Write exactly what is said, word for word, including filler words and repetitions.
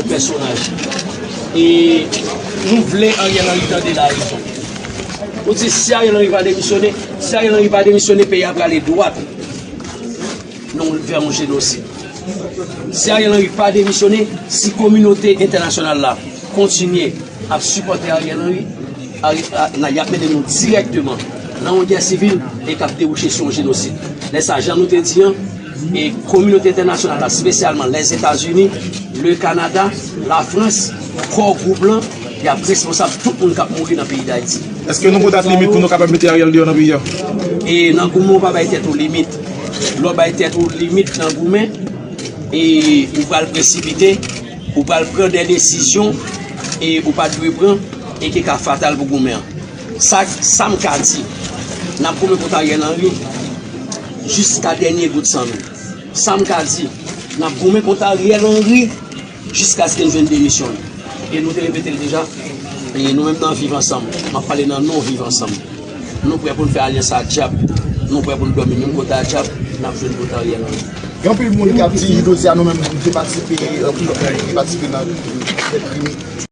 Pèsonaj. E nou vle Ariel Henry tande larezon. Nou di si Ariel Henry pa demisyone, si Ariel Henry pa demisyone, peyi a prale dwat nan vè yon jenosid. Si Ariel Henry pa demisyone, si kominote entènasyonal la kontinye ap sipòte Ariel Henry, Ari- a- nan, y ap mennen nou dirèkteman nan yon gè sivil e k ap debouche sou yon jenosid. Lè sa, jan nou te di an, e kominote entènasyonal la, espesyalman Lèzetazini, le Kanada, Lafrans, Core Group lan, y ap responsab tout moun k ap mouri nan peyi Dayiti. Èske nou gon dat limit pou nou kapab mete Ariel deyò nan peyi a? E nan goumen, ou pa bay tèt ou limit. Lè w bay tèt ou limit nan goumen, e ou pral presipite, ou pral pran de desizyon e ou pa t dwe pran e ki ka fatal pou goumen an. Sa, sa m ka di, n ap goumen kont Ariel Henry jiska dènye gout san nou. Sa m ka di, n ap goumen kont Ariel Henry jiskaske n jwenn demisyon l. E nou te repete l deja, e nou menm nan Viv Ansanm, m ap pale nan non Viv Ansanm. Nou prè pou n fè alyans ak dyab, nou prè pou n dòmi menm kote ak dyab, n ap jwenn kont Ariel Henry. Gen anpil moun k ap di jodi a nou menm nou te patisipe, anpil lòt moun te patisipe nan krim.